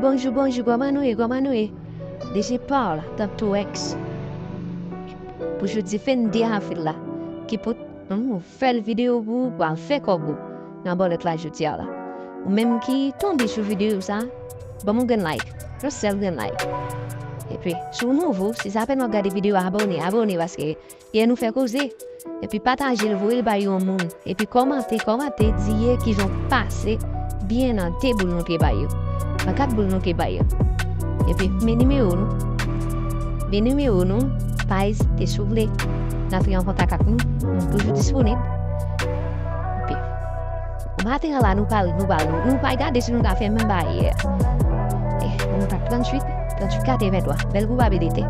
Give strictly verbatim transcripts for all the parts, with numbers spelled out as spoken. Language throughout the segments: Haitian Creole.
Bonjou, bonjou, kòman nou ye, kòman nou ye? D J Paul, tank to ex. Pou jodi venndé avril la, ki pou nou fè l videyo pou ou, pou al fè kòb ou nan bòlèt la jodi a la. Ou menm ki tonbe sou videyo sa, ban m yon grenn like, yon sèl grenn like. Epi, si w nouvo, si se apèn w ap gade videyo a, abòne, abòne, paske yè nou fè koze. Epi pataje l, voye l bay yon moun. Epi kòmante, kòmante, di yè kijan w pase byen nan de boul nou te bay yo. Nan kat boul nou te bay yo. Epi men nimewo nou. Men nimewo nou, pa ezite si w vle. N ap fè yon kontak ak nou. Nou toujou disponib. Epi, maten an la, nou pral, nou pral, nou, nou pral gade si nou ka fè menm bagay yè. Eh, nou t ak tranntuit, tranntuit katrevenntwa. Bèl gou pa pede tè.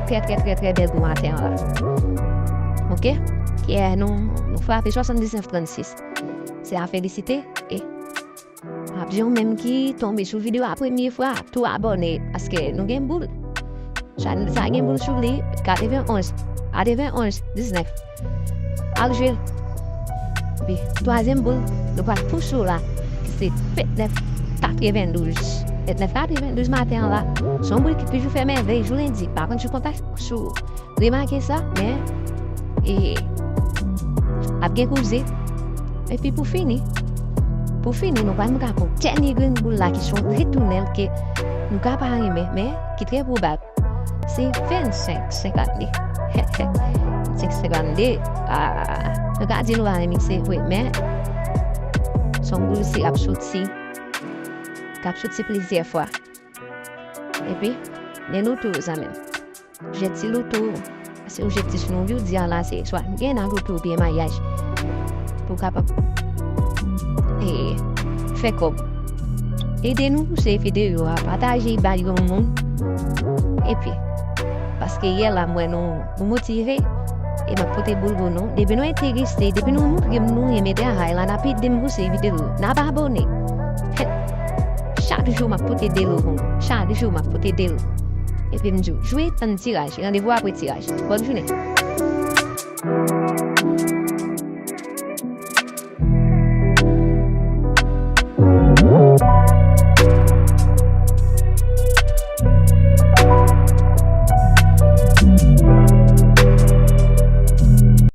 Trè, trè, trè, trè bèl gou maten an la. Oke? Yè, nou, nou frape swasanndiznèf trannsis. Se a felisite. E m ap di w menm ki tonbe sou videyo a premye fwa, tou abòne, paske nou gen boul. Chanèl sa gen boul sou li, katrevenn onz, katrevenn onz, diznèf. Al jwe l. Epi, twazyèm boul, nou pral pouse w la, ki se vennèf katrevendouz. Vennèf katrevendouz maten an la. Se yon boul ki toujou fè mèvèy jou lendi. Pa konn si w konn ta sou remake sa, men, e, ap gen koze. Epi pou fini, pou fini, nou pral montre ak yon dènye grenn boul la ki se yon retounèl ke nou ka pa renmen, men ki trè pwobab. Se vennsenk senkannde. Vennsenk senkannde, ah, nou ka di nou pa renmen se vre, men se yon boul ki ap soti, k ap soti plizyè fwa. Epi, men loto, zanmi m. Jwèt ti loto, se objektif nou jodi a la, se swa gen nan loto oubyen maryaj. Pou w kapab, e, fè kòb. Ede nou pouse videyo a, pataje, bay yon moun. Epi, paske yè la, m wè nou, nou motive, e m ap pote boul pou nou. Depi nou enterese, depi nou montre m nou renmen travay la, n ap ede m pouse videyo. N ap abòne. Chak jou, m ap pote de lo pou nou. Chak jou, m ap pote de lo. Epi m di w, jwe, tann tiraj. Randevou apre tiraj. Bòn jounen.